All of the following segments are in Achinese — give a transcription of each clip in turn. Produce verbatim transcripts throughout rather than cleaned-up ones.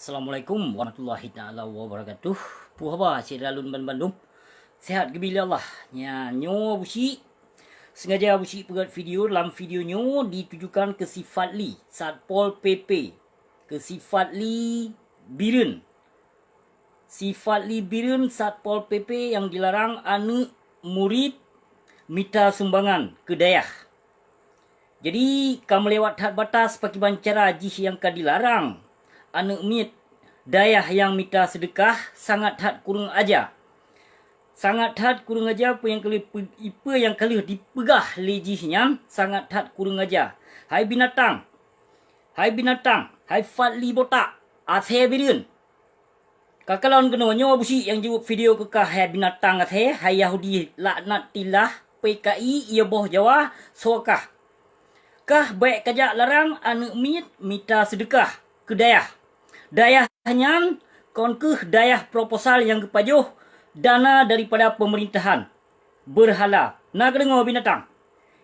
Assalamualaikum warahmatullahi taala wabarakatuh. Peue haba syedara lôn banmandum? Sehat geubri lé Allah. Nyan nyoe Abusyik. Sengaja Abusyik peugöt video, lam video nyoe ditujukan keu si Fadli, Satpol P P, keu si Fadli Bireuen. Si Fadli Bireuen, Satpol P P nyang dilarang aneuk murit mita sumbangan keu dayah. Jadi, ka meulewat that batas pakriban cara jih nyang ka dilarang aneuk miet dayah nyang mita seudeukah, sangat that kureueng aja. Sangat that kureueng aja peue nyang ka lheueh peu-, peue nyang ka lheueh dipeugah lé jih nyan, sangat that kureueng aja. Hai binatang! Hai binatang! Hai Fadli botak! Asèe Bireuen! Ka kalon keunoe nyoe Abusyik nyang jaweueb video keu kah, hai binatang asèe, hai Yahudi laknatillah, P K I, ie boh Jawa, soe kah? Kah bèk kajak larang aneuk miet mita seudeukah keu dayah. Dayah nyan kon kheueh dayah proposal nyang geupajoh dana daripada peumeurintahan beurhala. Na kadeungoe binatang?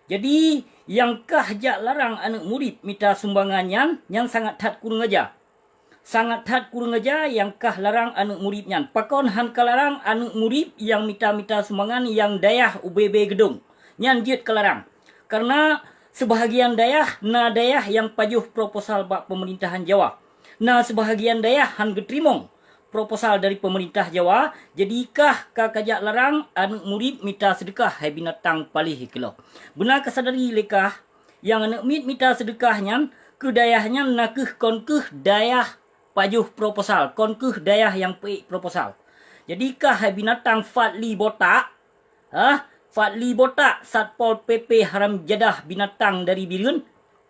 Jadi, nyang kah jak larang aneuk murit mita sumbangan nyan, nyan sangat that kureueng aja. Sangat that kureueng aja nyang kah larang aneuk murit nyan. Pakon han ka larang aneuk murit nyang mita-mita sumbangan nyang dayah ubé-bé geudong? Nyan jeuet ka larang. Kareuna seubahagian dayah, na dayah nyang pajoh proposal bak peumeurintahan Jawa. Na seubahagian dayah han geuteurimong proposal dari peumeurintah Jawa, jadi kah ka kajak larang aneuk murit mita seudeukah, hai binatang paléh keulôh. Beuna kasadari lé kah, nyang aneuk miet mita seudeukah nyan, keu dayah nyan na kheueh kon kheueh dayah pajoh proposal, kon kheueh dayah nyang peuék proposal. Jadi kah, hai binatang Fadli botak, Hah? Fadli botak, Satpol P P haram jadah binatang dari Bireuen?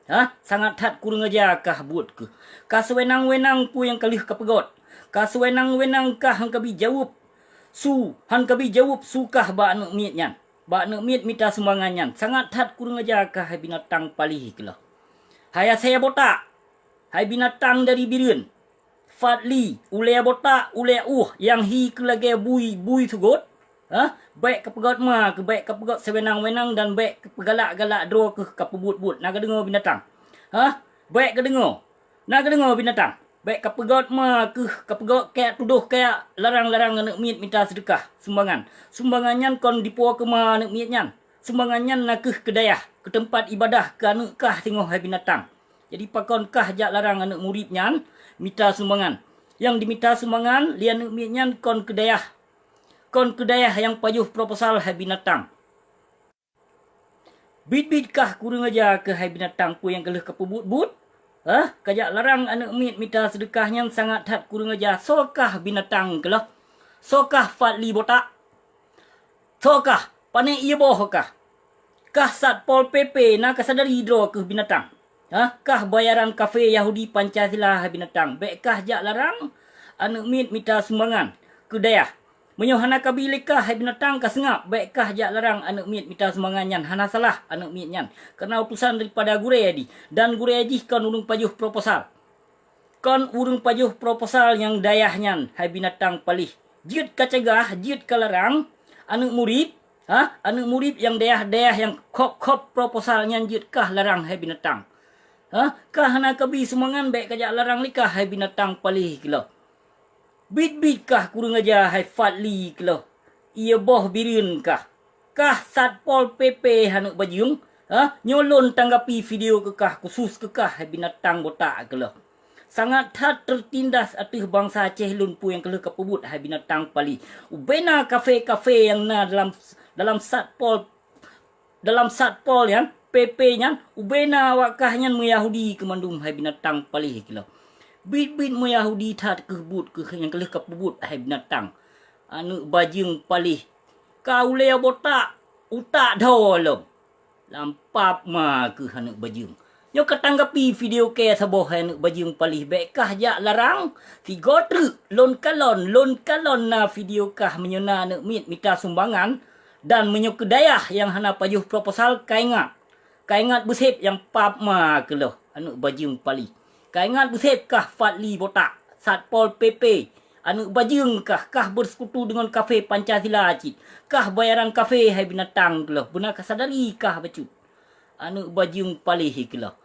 Hah? Sangat that kureueng aja kah buet keuh. Ka seuwenang-wenang peue nyang ka lheueh kapeugot. Ka seuwenang-wenang kah han kabi jaweueb su, han kabi jaweueb su kah bak aneuk miet nyan. Bak aneuk miet mita sumbangan nyan. Sangat that kureueng aja kah, hai binatang paléh keulôh. Hai asèe botak! Hai binatang dari Bireuen! Fadli, ulèe botak, ulèe ueh nyang hi keu lagèe bui, bui seugot. Hah? Bèk kapeugot ma keuh, bèk kapeugot seuwenang-wenang dan bèk kapeugalak-galak droe keuh kapeubuet-buet. Na kadeungoe binatang? Hah? Bèk kadeungoe? Na kadeungoe binatang? Bèk kapeugot ma keuh, kapeugot kajak tudoh kajak larang-larang aneuk miet mita seudeukah, sumbangan. Sumbangan nyan kon dipo keu ma aneuk miet nyan. Sumbangan nyan na kheueh keu dayah, keu teumpat ibadah, keu aneuk kah singoh, hai binatang. Jadi pakon kah jak larang aneuk murit nyan mita sumbangan? Nyang dimita sumbangan lé aneuk miet nyan kon keu dayah. Kon keu dayah nyang pajoh proposal, hai binatang. Biet-biet kah kureueng aja keuh, hai binatang, peue nyang ka lheueh kapeubuet-buet? Hah? Kajak larang aneuk miet mita seudeukah nyan sangat that kureueng aja. Soe kah binatang keulôh? Soe kah Fadli botak? Soe kah? Pané ie boh kah? Kah Satpol P P na kasadari droe keuh binatang? Hah? Kah bayaran kafé Yahudi Pancasila, hai binatang? Bèk kah jak larang aneuk miet mita sumbangan keu dayah. Meunyoe hana kabi lé kah, hai binatang, ka seungab, bèk kah jak larang aneuk miet mita sumbangan nyan. Hana salah aneuk miet nyan, kareuna utosan daripada gurèe jih, dan gurèe jih kon ureueng pajoh proposal. Kon ureueng pajoh proposal nyang dayah nyan, hai binatang paléh. Jeuet kacegah, jeuet kalarang aneuk murit, hah? Aneuk murit nyang dayah-dayah nyang khop-khop proposal nyan jeuet kah larang, hai binatang. Hah? Kah hana kabi sumbangan, bèk kajak larang lé kah, hai binatang paléh keulôh. Biet-biet kah kureueng aja, hai Fadli keulôh. Ie boh Bireuen kah. Kah Satpol P P aneuk bajeueng, hah? Nyoe lôn tanggapi video keu kah, khusus keu kah, hai binatang botak keulôh. Sangat that teutindas ateueh bansa Aceh lôn peue nyang ka lheueh kapeubuet, hai binatang paléh. Ubena kafé-kafé nyang na dalam, dalam Satpol, dalam Satpol nyan, P P nyan, ubena awak kah nyan meuyahudi keumandum, hai binatang paléh keulôh. Biet-biet meuyahudi that keuh buet keuh nyang ka lheueh kapeubuet, hai binatang. Aneuk bajeueng paléh. Ka ulèe botak, utak dho lom. Lam pap ma keuh aneuk bajeueng. Nyoe katanggapi video kèe saboh, hai aneuk bajeueng paléh, bèk kah jak larang. Sigoe treuk, lôn kalon, lôn kalon na video kah meunyoe na aneuk miet mita sumbangan, dan meunyoe keu dayah nyang hana pajoh proposal, kaingat. Kaingat beusép nyang pap ma keulôh, aneuk bajeueng paléh. Kaingat beusép kah Fadli botak, Satpol P P, aneuk bajeueng kah, kah beuseukutu deungon kafé Pancasila cit, kah bayaran kafé, hai binatang keulôh, beuna kasadari kah bacut. Aneuk bajeueng paléh keulôh.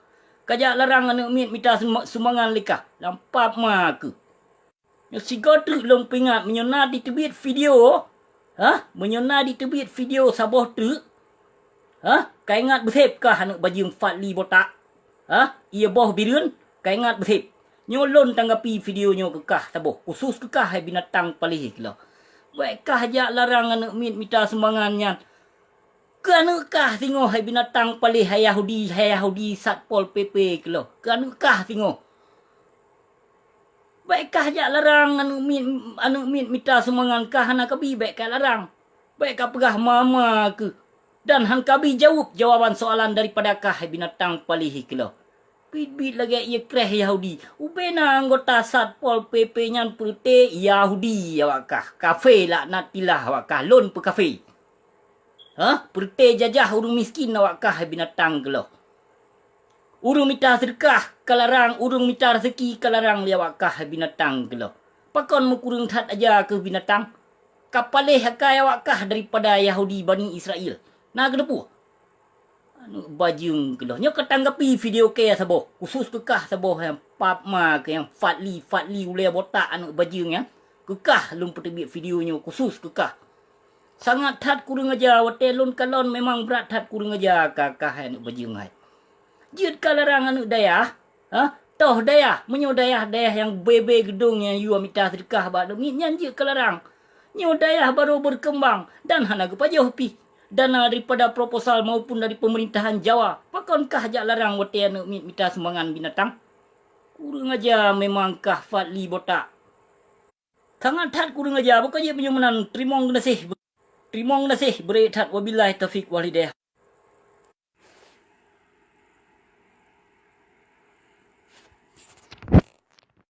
Kajak larang aneuk miet mita sum-, sumbangan lé kah, lam pap ma keuh. Nyoe sigoe treuk lôn peuingat, meunyoe na jiteubiet video, ha? Meunyoe na jiteubiet video saboh treuk, ha? Ka ingat beuseb kah aneuëk bajeueng Fadli botak? Ha? Ié boh bireuen, ka ingat beuseb. Nyoe lôn tanggapi video nyoe keu kah saboh, khusus keu kah hai binatang paléh keulôh. Bék kah jak larang aneuëk miet mita sumbangan nyan. Keu aneuëk kah singoh hai binatang paléh hai Yahudi, hai Yahudi Satpol P P keulôh. Keu aneuëk kah singoh. Bék kah jak larang aneuëk miet, aneuëk miet mita sumbangan kah hana kabi, bék kah larang. Bék kah peugah mama keuh. Dan han kabi jaweueb jawaban soalan daripada kah hai binatang paléh keulôh. Biet-biet lagée ié kréh Yahudi. Ubena anggota Satpol P P nyan peureuté Yahudi awak kah. Kafé laknatillah awak kah, lôn peukafé. Hah? Peureuté jajah ureuëng miskin awak kah hai binatang keulôh. Ureuëng mita seudeukah ka larang, ureuëng mita raseuki ka larang lé awak kah hai binatang keulôh. Pakon meukureueng that aja keuh binatang? Ka paléh akai awak kah daripada Yahudi Bani Israel. Na keuneupue? Aneuëk bajeueng keulôh. Nyoe ka tanggapi video kée saboh. Khusus keu kah saboh nyang pap ma keu nyang Fadli, Fadli ulée botak aneuëk bajeueng nyan. Keu kah lôn peuteubiet video nyoe khusus keu kah. Sangat that kureueng aja, watée lôn kalon memang brat that kureueng aja ka, ka hai aneuëk bajeueng hai. Jeuet ka larang aneuëk dayah, ha? Toh dayah, meunyoe dayah-dayah nyang bebe geudong nyang yue mita seudeukah bak aneuëk miet nyan jeuet ka larang. Nyoe dayah barô beurkeumbang dan hana geupajoh pih dana daripada proposal maupun dari peumeurintahan Jawa. Pakon kah jak larang watée aneuëk miet mita sumbangan binatang? Kureueng aja memang kah Fadli botak. Sangat that kureueng aja, bukon jeuet meunyoe meunan. Teurimong geunaséh, teurimong geunaséh, beureuek that. Wabillahi taufiq wal hidayah.